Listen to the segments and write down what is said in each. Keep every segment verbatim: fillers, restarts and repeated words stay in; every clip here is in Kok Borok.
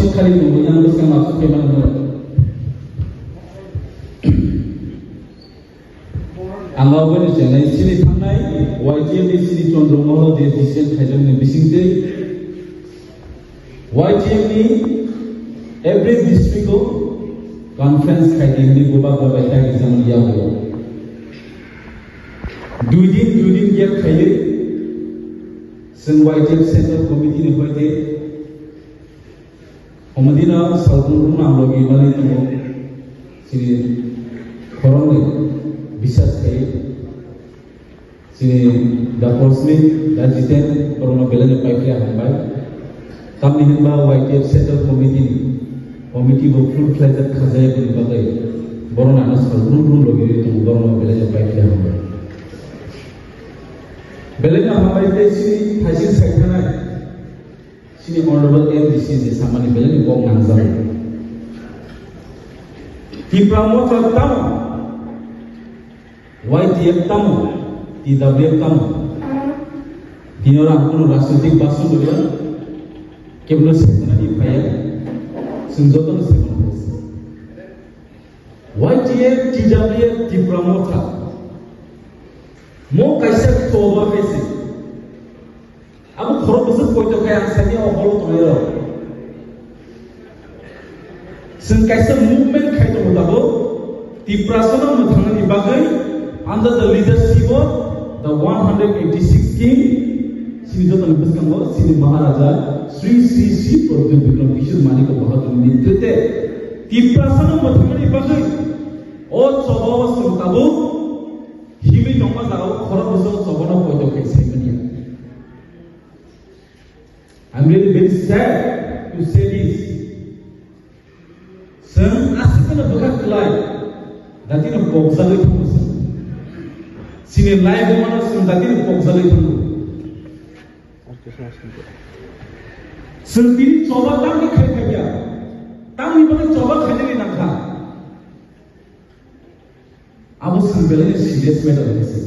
Khali tongo, yang bwskang aswk khe mano. Ang aboni chenai chini thangnai Y T F ni chini Chandra Moholo je decision khaijakni bisingtwi Y T F ni every district o conference khaidi hwnwi bubagra bai kairijak mani yago. Dui din, dui din gap khaiwi chwng Y T F Central Committee ni hoite Omo dino salbrum rwna ang logi mani tongo. Chini khoroknwi bisas khai chini Doctor Smith, Da Jiten, borokno belai no paiphiya hambai. Tamni hinba Y T F Central Committee ni committee bo full fledged khajaya bini bagwi borokno ano salbrum rwna logi tongo, borokno belai no paiphiya hambai. Belai no hambai tei chini thaising sai thanai. Chini Honorable M D C je samani belai ni kok nangjak. Tipra Motha tamo, Y T F tamo, T W F tamo. Tini oro ang kunu rajnitik basong rwya, kebono seknani phaiya, chwng jotono sekno phaiya. Y T F, T W F, Tipra Motha. Mo kaisa choba mese. Abo khorok bwswk poito khai ang sani o holo tongnai rok. Chwng kaisa movement khai tongo tabuk. Tiprasano mwthangnani bagwi under the leadership of the one hundred eighty-six king, chini jotoni bwskango chini Maharaja Sri Sri Sri Pradyut Bikram Kishore Manik Bahadur ni netrite Tiprasano mwthangnani bagwi o choba o chwng tabuk himwi tongma jagao khorok bwswk o chobano poito khai saimanya. I'm really very sad to say this. Chwng aswk kheno bwkha kwlai, datino pokjagwi thango chwng. Chini life mano chwng datino pokjagwi thango. Chwng tini choba tamni khai phaiya, tamni bagwi choba khainani nangkha. Abo chwng belai serious matter hwnwi se.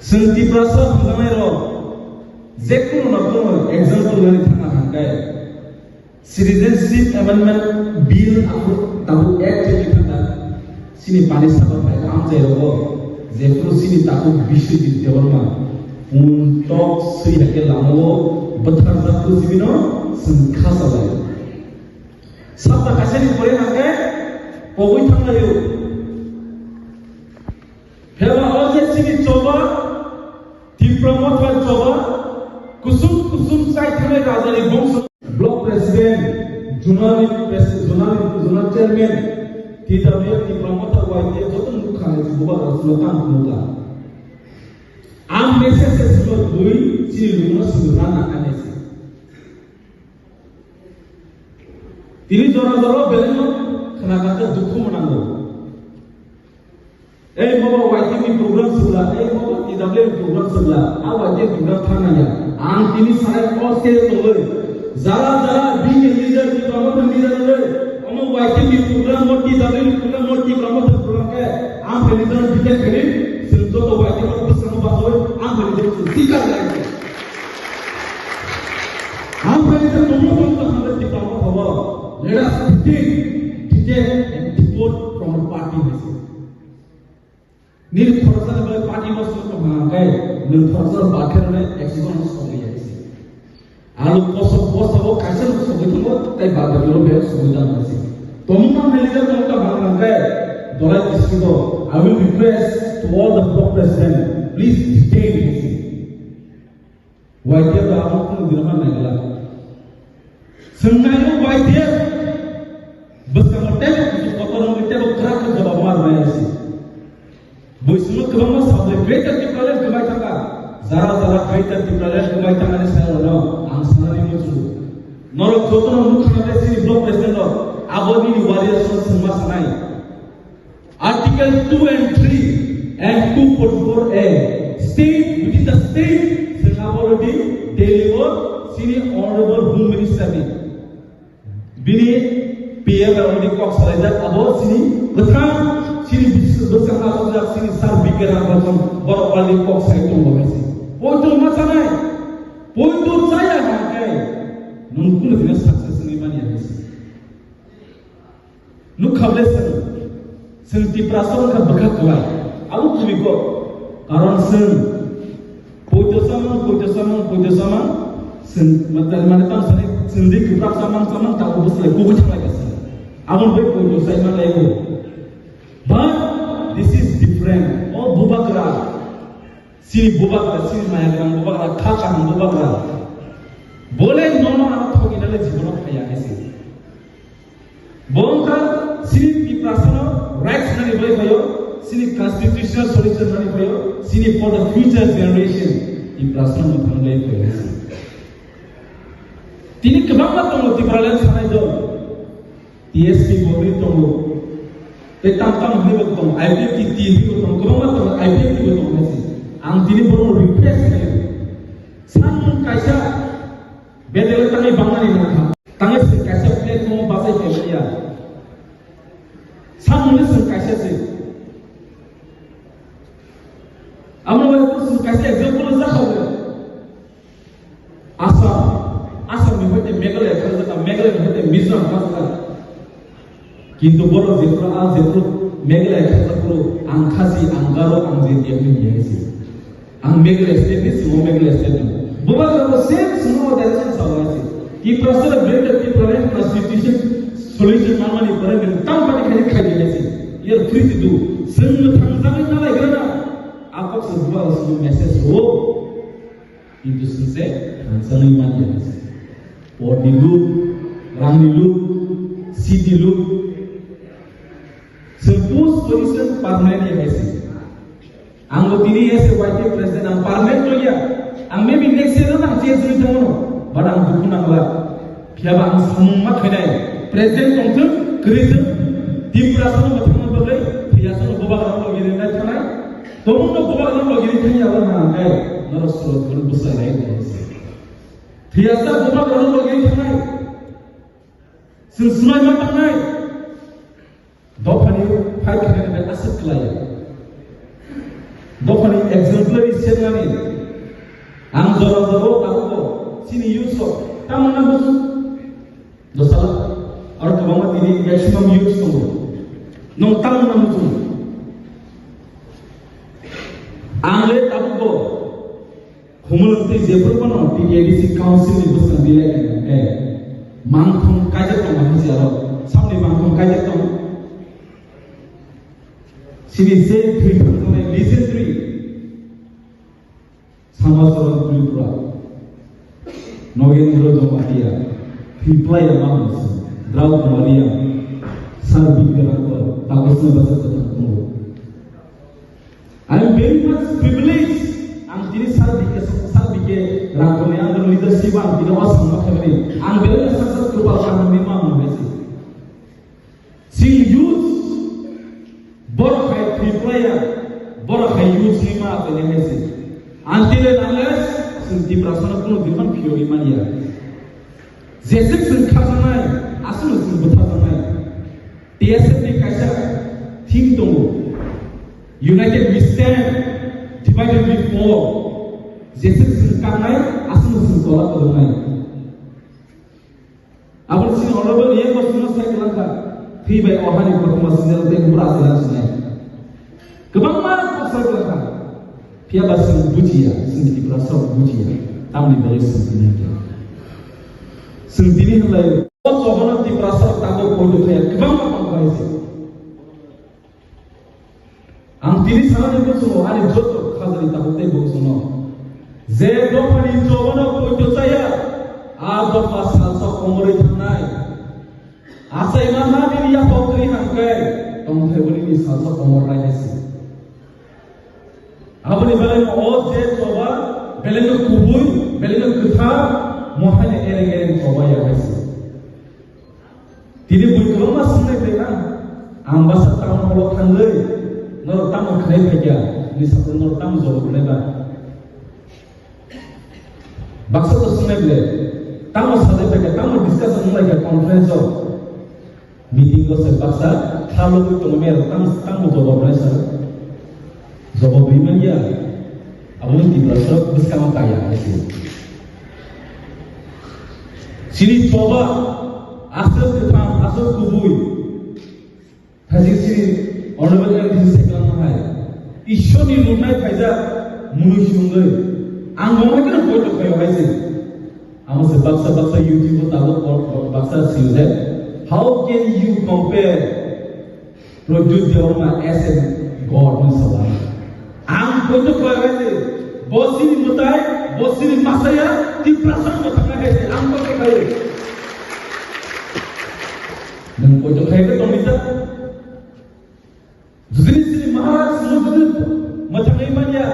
Chwng Tiprasa thangjaknai rok je kunu na kunu example nani thangna hangkai Citizenship Amendment Bill abo tabuk act chini thangna chini pani sabha phai amchai rogo jephuru chini tabuk Biswajit Debbarma pun tok swi hakhe lamao bwtharjak phu jibino chwng kha salai. Sabda kaisani pore hwnkhe pogwi thanglaio. Phela o je chini choba, Tipra Motha choba, kusum kusum chai thangnai rajani bongso. Block President, Zonal Pres-, Zonal, Zonal Chairman, T W F, Tipra Motha, Y T F, joto nukha nai chububa rok sulo tang nukha. Ang message se sulo bui chini lungno sulo rana khainai se. Tini jora jora belai no khna kha khe dukhu mwnango. Ei mobo Y T F ni program sibla, ei mobo T W F ni program sibla, a Y T F ni program thang nangya. Ang tini sanai o stage tongwi jara jara B K leader ni promotion leader wngwi omo Y T F ni program, mo T W F ni program, mo T promotion program khe ang khe leader B K khe ni chwng joto Y T F no bwskango bachawi ang khe leader chwng sikar lai. Hambai khe tongmo tong tong hambai Tipra Motha bo. Let us think, detect and deport from the party, hai se. Nini khoroksa ni bagwi party no song tong hang khe, nwng khoroksa no bakhe rwne action no song ya se. Alo kosok bosa bo kaisa no sogwi thango, tai bad baki no bek sogwi tang hai se. Tongmung hambai leader tong tong hang khe, Dholai district o, I will request to all the block president, please detain, hai se. Y T F da abo kunu dina man nai gala. Swngnai no Y T F. Bwskango tebo kuchuk kotor wngwi tebo kwrak khe jawab ma rwnai se. Bui swngo kwbangma sabjek Greater Tipraland kwbai thangkha. Jara jara Greater Tipraland kwbai thangani sayano ang sanani muchungo. Norok jotono nukha na de chini block president rok. Abo nini warriors no swngma sanai. Article two and three and two forty-four A, state within the state, sengabo rodi Delhi o chini Honorable Home Minister ni. Bini P M already kok salaijak abo chini bwsang chini bis-, bwsang asokjak chini Sir B K Rambasan borok already kok sai tongo hai se. Poito ma sanai, poito chaya hangkai. Nwng kunu dino success wngwi manya hinwi se. Nukha ble chwng, chwng Tiprasa wngkha bwkha kwlai. Abo kubui kok. Karon chwng poito chamang, poito chamang, poito chamang. Chwng, mane, mane tamo sani chwng di kwprak chamang, chamang, tabuk bwswlai kubui thanglai ka chwng. Aboni bai poito chai manlai o. But this is different. O bubagra. Chini bubagra, chini maya gwnang bubagra, kha kaham bubagra. Bole nono ano thok inale jibono phaiya hinwi se. Bo wngkha chini Tiprasano rights nani bai phaio, chini constitutional solution nani phaio, chini for the future generation Tiprasano mwthang bai phaio hinwi se. Tini kwbangma tongo Tipraland sanai dol. T S P bo wngwi tongo. Tei tam tam hwnwi bo tongo, I P F T T hwnwi bo tongo, kwbangma tongo, I P F T bo tongo hinwi se. Ang tini bono request khlaio. Samung kaisa bedel tangwi bangmani nangkha. Tangwi se kaisa platform bachai khaimani ya. Samung ni se kaisa se. Amo bai se kaisa example jakha. Assam, Assam ni hoite Meghalaya khajakha, Meghalaya ni hoite Mizoram khajakha. Kintu borok jephru, ah, jephru Meghalaya khajak phuru, ang Khasi, ang Garo, ang Jaintia hwnwi ya se. Ang Meghalaya state ni, chwng Meghalaya state ni. Bubagra bo same chwngno direction sa hwnwi se. Tiprasa the greater Tipraland constitution solution manmani pore nwng tam bani khaini khai di se. You are free to do. Chwng mwthang jagwi nalai grana. Akok se bubagra chwngno message rwo. Kintu chwng se rangchakni manya. Porni look, rangni look, city look. Chwng post position permanent ya hai se. Ang bo tini ya se Y T president, ang permanent to ya. Ang maybe next year ang change wi thangno. But ang dukhu nangla. Phiya ba ang samung ma khainai. President tongthwng, kwrwi thwng. Tiprasa no thangna bagwi, phiya sa no bubagra no logi rinai thanai. Tongmung no bubagra no logi ri thangya ba nang kai. Norok suro thwng bwsai nai. Phiya sa bubagra no logi ri thanai. Chwng swmai ma tangnai. Dophani fight khainani bai aswk khlai. Dophani exemplary sernani. Ang jora jora o tabuk o chini youth rok tamna buju. Dosala aro kwbangma tini maximum youth tongo. Nwng tamna buju. Ang le tabuk o Humulantwi jephru bono T T A D C Council ni bwskang di lai khe, eh, mangthong kaijak tong, mangthong si aro, samni mangthong kaijak tong. Sini se thwi thangmani legendary Samacharan Tripura, Nogendra Jamatia, thwi playa mamung si, Draupadi Maria, Sarbik Rangkol, Taposna Basa Jatang Tongo. I am very much privileged. Ang tini sar bike, sar bike rangkoni ang leadership ang tini o samma khaimani. Ang very much success kwpal kaham ni ma mung hai si. Sing youth, borok hai twi playa, borok hai youth ni ma tini hai si. Until and unless sing Tiprasa no kuno diman phiyo ni manya. Jesik sing khajaknai, aswk sing bwtharjaknai. T S F ni kaisa theme tongo, United we stand, divided we fall. Jeswk chwng kaknai, aswkno chwng tola kwrwngnai. Aboni sini honorable Ian Bosino sai kwlangkha, thwi bai o hani kothoma sinai tei bura aswk sinai. Kwbangma kok sai kwlangkha. Phiya ba chwng bujiya, chwng Tiprasa rok bujiya, tamni bagwi chwng tini hwnkhe. Chwng tini hwnlai o choba no Tiprasa rok tabuk poito thaya kwbangma tong bai se. Ang tini sanani bwswngo ani joto khajani tabuk tei bwswngno je dophani choba no poito chaya, a dopha salsa komorwi thangnai. Achaima ha nini yaphang twi hangkhe tongthai bo nini salsa komor nai hai se. Aboni bagwi no o je choba belai no kubui, belai no kwthar, mo haino ereng ereng choba ya hai se. Tini bui kwbangma swngnai khlai na, ang basa town hall o thangwi norok tamo khlai phaikha, ni sakno norok tamo jawab rwnai ba. Baksa to swngnai ble, tamo sajai phaikha, tamo discussion wnglaikha conference o. Meeting o se baksa thalogwi tongmani rok tamo, tamo jawab rwnai sir. Jawab rwi manya. Abo no Tiprasa bwskango kaya hai se. Chini choba aswk kwthang, aswk kubui. Thaijik chini Honorable M D C se kwlangma hai Ishwar ni nungnai phaijak mwnwi se wngwi. Ang bo mai kheno poito khaio hai se. Amo se baksa baksa YouTube o tabuk bo-, bo-, baksa sio je, "How can you compare Pradyut Debbarma as a God?" hwnwi sa o. Ang poito khlai bai se, bo chini mwtai, bo chini masaya, Tiprasa mwthangna hai se, ang poito khlai. Nwng poito khlai khe tongwi ta. Judini chini Maharaj, nwng judini mwthangwi manya.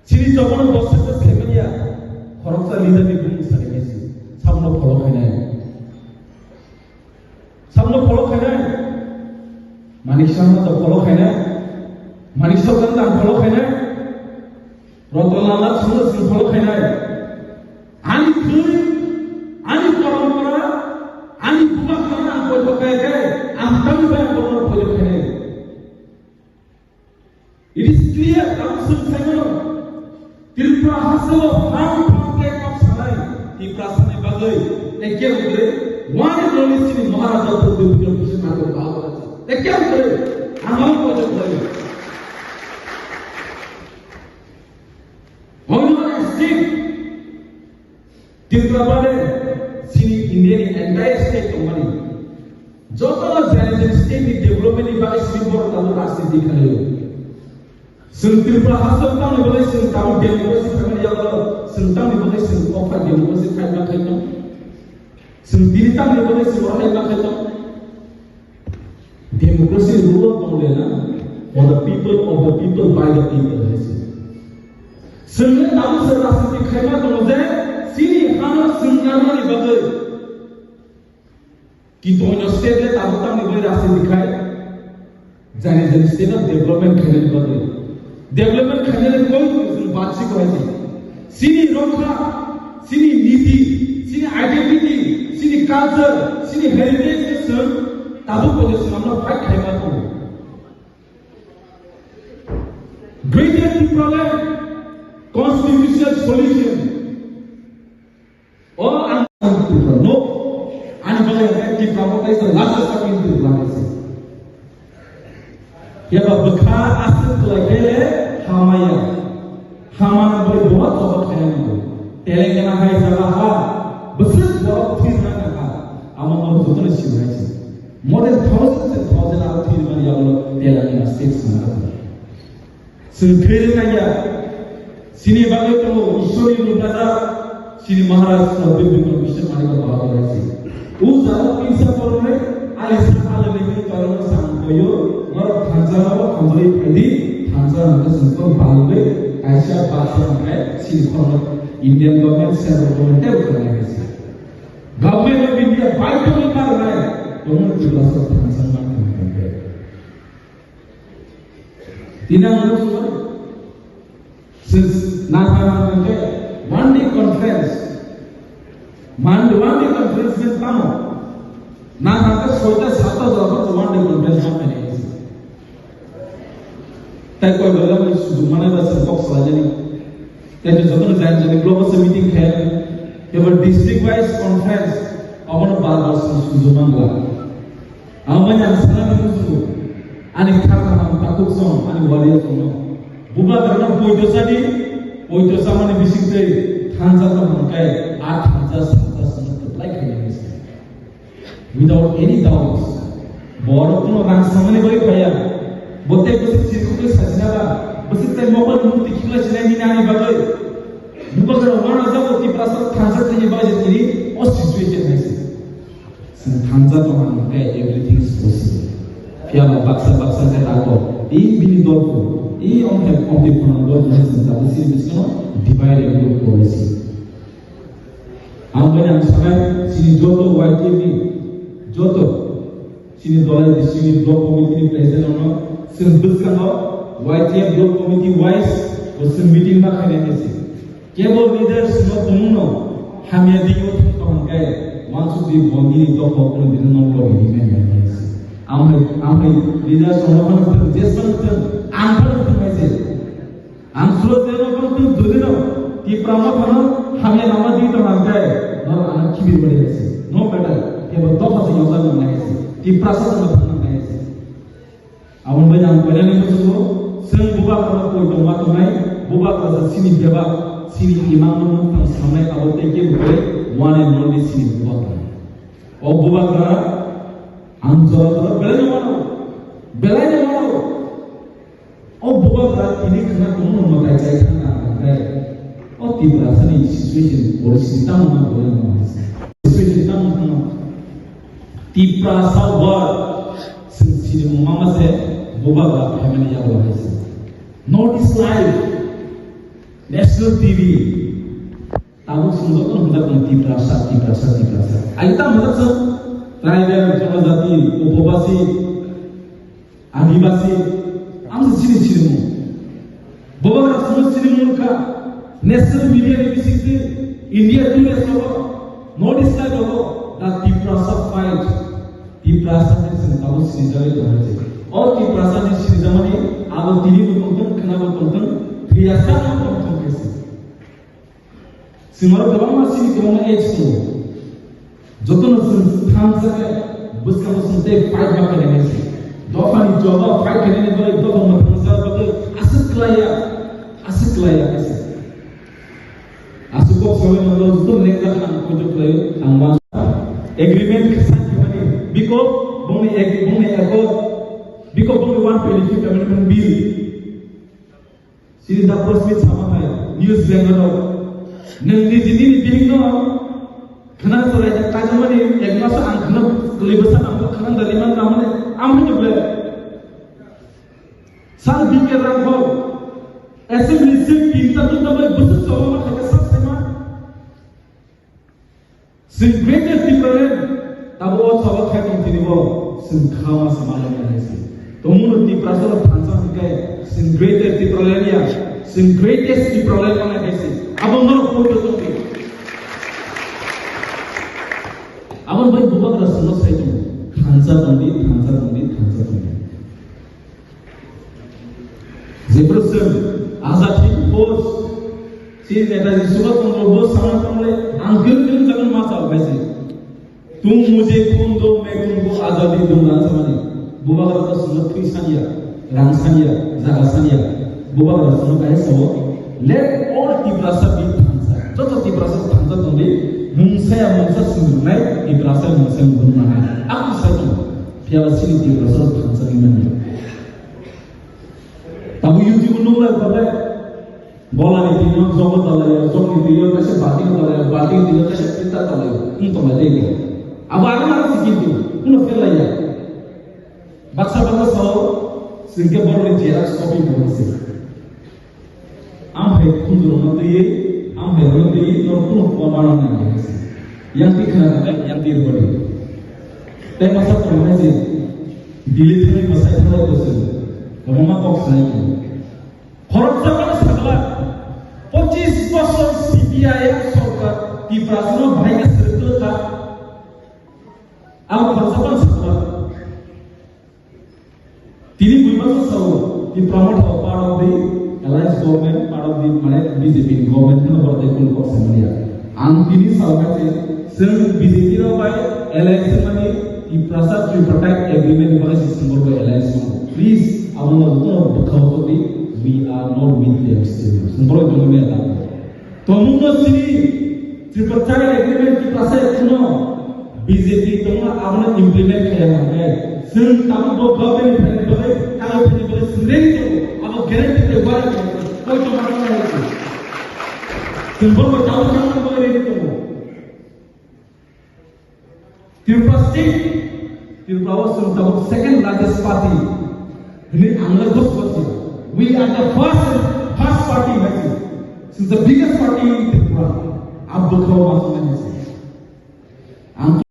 Chini jotono boswk se saiman ya, khoroksa leader ni bumung sari kaisi, samno follow khainai. Samno follow khainai. Manik Saha no follow khainai. Manik Saha no follow khainai. Ratan Lal Nath Singh no follow khainai. Ani thwi, ani parampara, ani bubagra no ang poito khaikhe, ang tamni bai ang bono poito khainai. It is clear, tamo chwng sai mano. Tripura hasteo phang phang khe kok sanai, Tiprasani bagwi, ekke hwnkhe, wani noni chini Maharaja Pradyut Bikram Kishore Nagar Bhagwat, ekke hwnkhe, ang ang poito khlai. Hoino a state, Tripura bade chini India ni entire state tongmani. Joto jani jani state ni development ni bagwi chini borok tabuk rajniti khlaio. Chwng Tripura hasteo tamni bagwi chwng tabuk democracy khaimani yago, chwng tamni bagwi chwng kokthai democracy khaima khaitong. Chwng tini tamni bagwi chwng oro khaima khaitong. Democracy rule of law na, for the people, of the people, by the people, hai se. Chwngno tabuk se rajniti khaima tongo je chini hano chwng narwknani bagwi. Kintu oino state le tabuk tamni bagwi rajniti khai, jani jani state no development khainani bagwi. Development khainani koi chwng bansi ko hai se. Chini rokha, chini niti, chini identity, chini culture, chini heritage no chwng tabuk bo chwng amno fight khaima tongo. Greater Tipraland constitutional solution. O ang Tripura no, ani bagwi ang Tripura mo kaisa last time Tripura kaisa. Yaba bwkha aswk khlai khe le hamaya. Hamani bagwi bo choba khaina nango. Telengana hai jaga ha, bwswk borok thwi rwna nang ha. Amo no jotono sibrai se. More than thousand and thousand aro thwi rwmani yagulo Telengana state swnamjak. Chwng thwi rwkha ya, chini bagwi tongo Ishwarni nukjak, chini Maharaj Pradyut Bikram Kishore Manikya Bahadur hai se. O jaga kisa porwnai, alisa alani ni torokno chang koyo, norok thansa rok hamjagwi phaidi, thansa rok chwng kon balwi, kaisa baksa hwnkhai chini khorokno Indian government, central government tei rwkha nai hai se. Government of India baithangwi ma rwnai, tongmani Tiprasa thansa ma rwnai. Tini ang nukgo, since nathang hwnkhe one day conference, Monday one day conference din tamo, nathang khe soita satta jora phano one day conference ma khainai. Tai koi bela mai sudu mane ba se kok salai jani. Tei jotono jani jani block o se meeting khe, eba district wise conference, abono bar bar song sujuma wngla. Ang manya ang sana bini musugo, ani kha kaham takhuk song, ani wariya song no. Bubagra no poito sadi, poito samani bising tei thansa tong hwnkhai, a thansa sata song no kwplai khainai se. Without any doubts, borok kuno rang samani bai phaya. Bo tei bwswk chirkuk tei sajina ba, bwswk tei mokol mukti khwlai sinai ni nani bagwi. Bubagra wana jago Tiprasa thansa thani bagwi tini o situation hai se. Chwng thansa tongma hwnkhe everything is possible. Phiya ba baksa baksa khe dago. I bini dol ko, i ongkhe ongkhe phano dol ko hai chwng tabuk chini bisingno divide and rule policy. Ang bai ang sanai chini joto Y T F ni joto chini dolai district ni block committee ni president ono chwng bwskango Y T F block committee wise bo chwng meeting ma khainai khe se. Kebo leaders no tongmung no hamya di o thang tong khe wansuk di bondini dokhok no dino no lo di men men khe se. Amhai amhai leaders no no thang jesang thang ang thang thang hai se. Ang sulo teno bang tu dudino, Tipra Motha no hamya lama di to hangkai. Ano kibir bari hai se. No matter, ebo dopha se yokjak nang nai hai se. Tiprasa se thang nang nai hai se. Aboni bai ang koinani muchungo, chwng bubagra koi tongma tongnai, bubagra se chini bebak, chini imang no tang samnai abo tei kebo koi one and only chini bubagra. O bubagra ang jora jora belai no mano, belai no mano. O bubagra tini khna tongmung mwtai chai thangna hwnkhe o Tiprasani situation, poristiti tamo wngna bolai mano hai se. Situation tamo wngna. Tiprasa word, chwng sinimung mama se bubagra phaimani yago hai se. North East Live, National T V, tabuk chwng joto hwnjak tongo Tiprasa, Tiprasa, Tiprasa. Ai tamo hwnjak chwng tribal, jonojati, upobasi, Adibasi, ang se chini chini mo. Bobo na sumo chini mo ka. National media ni bising te India tu le sobo. North East side rogo. The Tiprasa fight. Tiprasa ni sini tabo sini jari to hai. O Tiprasa ni sini jamani abo tini bo tongtong, khna bo tongtong, Tiprasa bo tongtong kesi. Chwng oro kwbangma sini kwbangma age tongo. Jotono chwng thansa khe bwskango chwng tei fight ma khainai se. Dophani joba fight khainani bagwi dopha mwthangsa bagwi aswk klaiya, aswk klaiya khe se. Aswk kok sawi mano joto lengra ang koito khlaio ang wan agreement khe sign khaimani biko bongni ek bongni accord biko bongni one twenty-fifth amendment bill. Sini da press meet sama hai, news bengalo. Nang ni jini ni bihing no, khana sorai da kajamani, ek mas ang khana kali basa ang khana dari man ramane, am ni ble. Sal B K Ranghol, assembly seat tinta tu tabai busuk sama ma khaka sab sema. Chwng Greater Tipraland, tabo o sabo khai tong tini bo, chwng khama se malai nai se. Tongmung no Tiprasa rok thansa hwnkhe, chwng Greater Tipraland ya, chwng Greatest Tipraland manai hai se. Abo norok poito tongdi. Abo bai bubagra chwngno sai tongo. Thansa tongdi, thansa tongdi, thansa tongdi. Jephru chwng Azad Hind Force, chini Netaji Subhash Chandra Bose sana tongle, ang gil gil jagan ma chao kaise. Tum mujhe khun do, main tumko azadi dunga samani. Bubagra to chwngno thwi sanya, rang sanya, jaga sanya. Bubagra chwngno kaisa sao, let all Tiprasa be thansa. Joto Tiprasa thansa tongdi, mungsaya mungsa swngnai, Tiprasa mungsa mungsa nai. Aku sai tong, phiya chini Tiprasa thansa ni manya. Tamo YouTube nung lai pore. Bola ni tino jogo talaya, jog ni tino kaisa bating talaya, bating tino kaisa pita talaya. Ung tong lai tei. Abo ano ano sikin tu. Kuno fail lai ya. Baksa baksa sao, singke boro ni xerox copy mo se. Am hai khundu no tei, am hai ro tei, no kuno poma no nang. Yang ti khna yang ti ro. Tei masa tong lai je. Delhi thani masa thang lai ko se. Mama kok sai. Khoroksa mano sakla, pochis bosor C P I M sorkar Tiprasano bahai khe srwk kha. Abo khoroksa mano sakla. Tini bui masa sao, Tipra Motha part of the alliance government, part of the, mane, B J P ni government, hwnwi borok tei kunu kok sai manya. Ang tini sao kha se, chwng B J P rok bai alliance wngmani Tiprasa Tripartite Agreement ni bagwi se chwng borok bai alliance wngo. Please, abono jotono bwkha o tongdi, we are not with them still. Chwng borok tongwi maya tamo. Tongmungno chini Tripartite Agreement Tiprasa kuno B J P tongma abono implement khaya hwnkhe chwng tabuk bo government ni bagwi, kalo ni bagwi chwng ready tongo. Abo guarantee tei warranty koi tongma tongma hai. Chwng bo tabuk tongma bagwi ready tongo. Tripura state, Tripura o chwng tabuk second largest party. Hwnwi ang le dos bosor. We are the first, first party, hai se. Since the biggest party in Tripura. Abdul Kalam Aswad hai se.